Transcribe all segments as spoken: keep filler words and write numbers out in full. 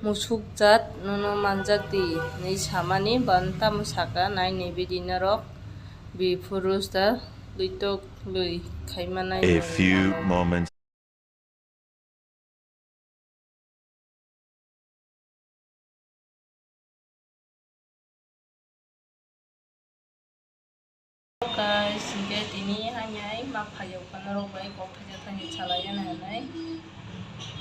Musuk jat nono manjak di hinwi samani, bantamo saka nai nibidi norok, biphuru da luitok lui khaima nai. A few moments. Guys, hingke tini hamyai ma phaiyo kha norok bai kok thaisa thaisa salai ya nai hinwi.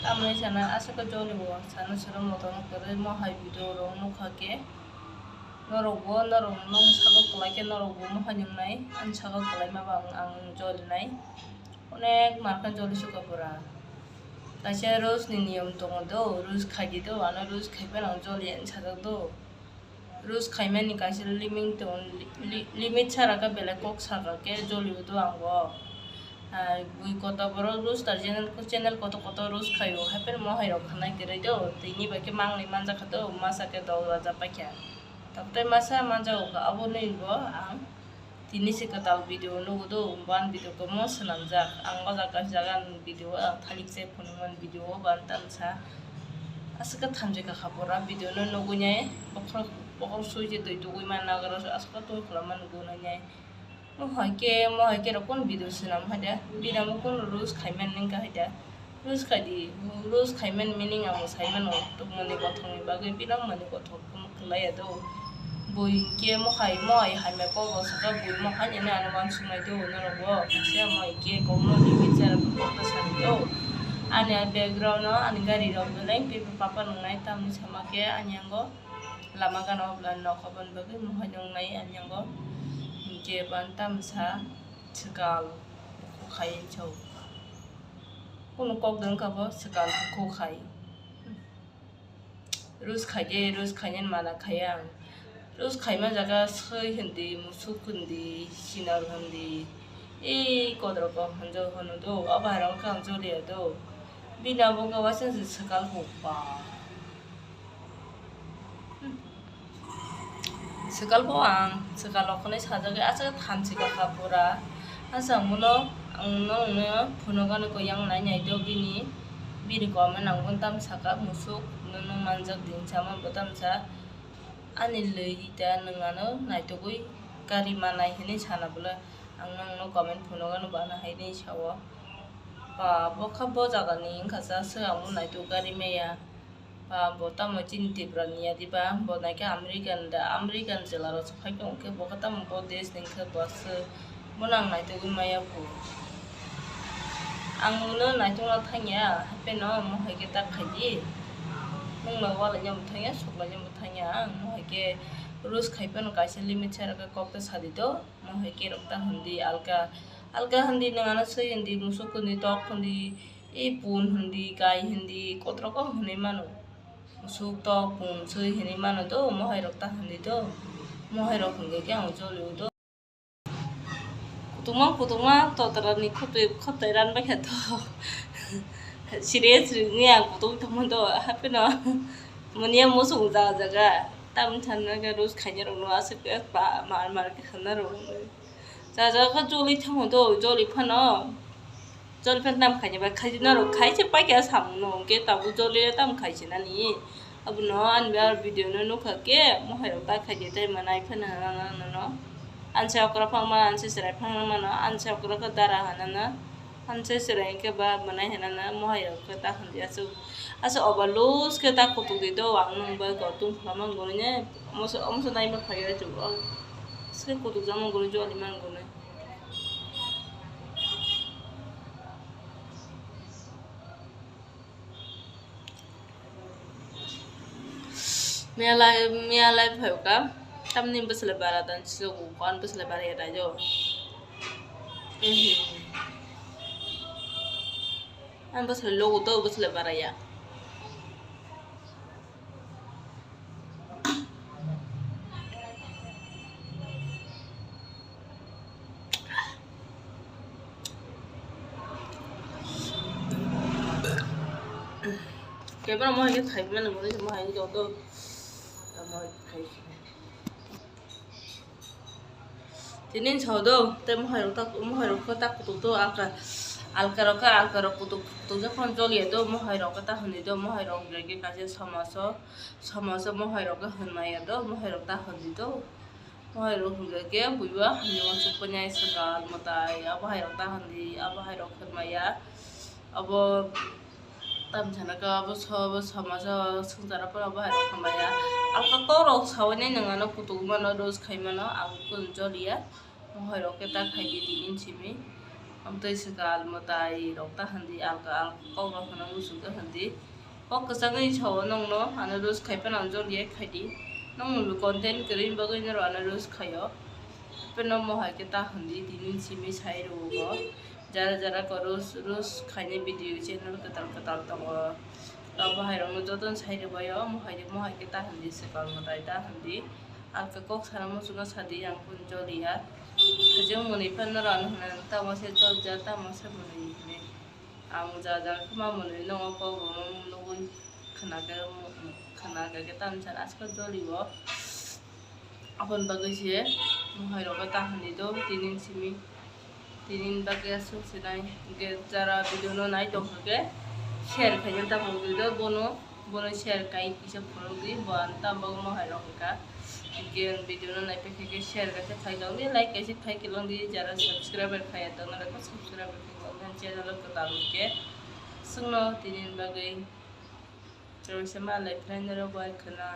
Tamni sana aswk joli o sana sero motom kwrwi mohai video rok nukha khe. Norok bo norok nung sago kwlai khe norok bo mohai nungnai, ani sago kwlai ma ba ang, ang joli nai. Onek mankhai joli sukha pura. Kaisa rose ni niyom tongo do, rose khai di do, ano rose khai phano joli ani sajak do. Rose khaimani kaisa limit tongo, li-, limit sara khe belai kok saka khe joli o do ang bo. Ah, bui kotor borok rose tar channel, channel kotor kotor rose khaio, hapheno mohai rok khanai kwrwi do, tini bai khe mangli manjak kha do, masa khe dok raja paikha. Tabuk tei masa manjago kha, aboni bo ang tini se kwtal video nugo do, ban video kwbangma swnamjak. Ang o jaga, jaga ni video o ang thalik se phunukmani video o ban tamsa. Aswk khe thamjika kha pura video no nugui nai, bokhorok, bokhorok sui se twi tugui man nagra aswk twi khwlama nugui nai. Mohai khe, mohai khe rok kunu video swnam hai da, bini amo kunu rules khaimani wngkha hai da. Rules khai di, rules khaimani meaning ang bo sai mano, tongmani kothokni bagwi bini mani kothok kwlai ya do. Bui khe mohai, mohai hamya kok rok saka bui mohai nini ano uansuknai do norok bo. Kisa mohai khe kokno limit sara kokno sari do. Ani a background o ani gari rok belai pepa papa nungnai tamni sama khe ani ango lama gana o belai nok aboni bagwi mohai nungnai ani ango. Hinkhe ban tamsa swkal bukhuk khai chao. Kunu kok dwng kha bo swkal bukhuk khai. Rus khai de, rus khainani mana khai ang. Rus khaima jaga soi hindi, musuk hindi, sinar hindi. Ei kodrok kok hwnjo hwno do, o bahai rok khe ang joliya do. Bini abo khe waisa se swkal hukba. Swkal bo ang, swkal rok hwnwi sajagwi aswk thamchi kha pura. Aswk ang bono, ang no, ang no phunukgani koi yang nai nai do bini, bini comment ang bono tamo saka, musuk no, no manjak din sama bo tamo sa, ani lwi ita nwng ano naitugwi gari manai hinwi sana bwle, ang no, ang no comment phunukgano bana hai hinwi sao. Ba, bo kha bo jagani wngkha sa, aswk ang bono naituk gari maya. Ba, bo tamo chini Tripura ni ya diba, bo naikhe American da, American jwla rok se phai tong khe, bo khe tamo bo desh ni wngkhe bo aswk, bono ang naitugwi maya phu. Ang bono naitugna thangya, hapheno mohai khe tak khai di. Nwng bai walaina bo thangya, suklaina bo thangya, ang mohai khe rus khai phano kaisa limit sara khe kok ta sadi do, mohai khe rok ta hwn di alka, alka hwn di, nwng ano swi hwn di, musuk hwn di, tok hwn di, ei pun hwn di, kai hwn di, kotrok o hwnwi mano. Musuk tok pun swi hinwi mano do, mohai rok ta hinwi do. Mohai rok hwnkhe khe ang jolio do. Kutukma kutukma totra ni khotoi khotoi ran bai kha to. Serious ni ang kutuk tongma do, hapheno mania musuk jaga jaga. Tam thanna khe rus khaina rok no aswk khe ba mar mar khe khanna rok. Jaga jaga khe joli thango do, joli phano. Joli phano tam khaina ba khaina rok khai se pai kha samung no, hwnkhe tabuk joli tam khai se nani. Abono ani ba video no nukha khe, mohai rok ta khai de, tei manai phano hana nano. Ansa okra phang ma, ansa chwrai phang mano, ansa okra khe dara hana na. Ansa chwrai khe ba manai hana na, mohai rok khe ta hwn di aswk. Aswk overload khe ta kutuk di do, ang nwng bai kotor tong phlama gwnwi ne, omo se, omo se naima phai o chwng o. Aswk kutuk jama gwnwi joli man gwnwi. Miyalai, miyalai phai ka, tamni bwswlai bara dan silo, kuan bwswlai bara ya dai jo. Mhm. Ang bwswlai logo to bwswlai bara ya. Kebra mo hai khai mani mo mo hai joto mo hai khai. Tini sao do, tei mohai rok tak, mohai rok khe tak kutuk do, ang kha, Alka rok khe alka rok kutuk kutuk jak phano joliya do, mohai rok khe ta hwnwi do, mohai rok hwnkhe kaisa somajo, somajo mohai rok khe hwnmaya do, mohai rok ta hwnwi do. Mohai rok hwnkhe khe buiba hamya uansuk painai swkang mwtai, abo hai rok ta hwnwi, abo hai rok hwnmaya, abo tamsana khe abo so-, abo somajo swngchara phano abo hai rok hwnmaya. Alka kok rok saui nai nwng ano kutuk mano, roast khai mano, ang kunu joliya. Mohai rok khe ta khai di tini simi. Amtwi swkang mwtai rok ta hwn di, alka alka kok rok hwnna muchung khe hwn di. Kok kwchangwi sao nokno, ano roast khai phano ang joliya khai di. Nokni content kwrwini bagwi norok ano roast khaio. Phano mohai khe ta hwn di tini simi sai rwo bo. Jara jara khe roast, roast khainai video channel kwtal kwtal tongo. Abo hai rokno jotono sai rwbaio, mohai di, mohai khe ta hwn di, swkang mwtai ta hwn di. Alka kok sana muchungno sadi, ang kunu joliya. Hajong mwnwi phano rano hwnna tamo se jolja, tamo se mwnwi hwnwi. Ang ja ja khe ma mwnwi nongo kok rwno nugwi khna khe, khna khe khe tamsa askha jolibo. Aboni bagwi se mohai rok ta hwnwi do tini simi. Tini bagwi aswk se nai. Hwnkhe jara video no nai tongkha khe share khaina ta mungwi do bono, bono share kai kisa phunukdi, bo ang tamo bagwi mohai rok wngkha. Hwnkhe video no naiphai khe share kaisa khai tongdi, like kaisa khai kelongdi, jara subscriber khaiya tongnai rok subscriber khai kelongdi, channel o kwtal hwnkhe swngno tini bagwi. Kaisa malai phlai norok bai khwna.